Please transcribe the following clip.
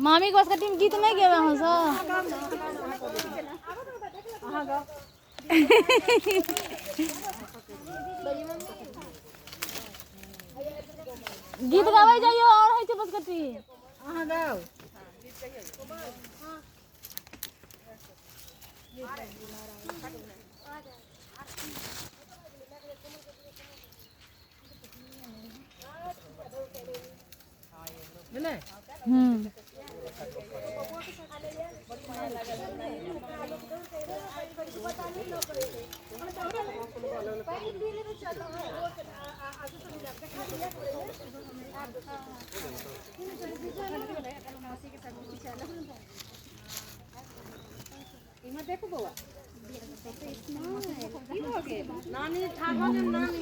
मामी के बस टीम गीत नहीं गेबै अहाँ सब? गीत गाबै जाइयो और होइ छै बसकट्टी। अहाँ गाउ। भेलै? हम्म। इम्हर देखू बौआ, की भऽ गेल? नानी ठाढ़ भऽ गेल। नानी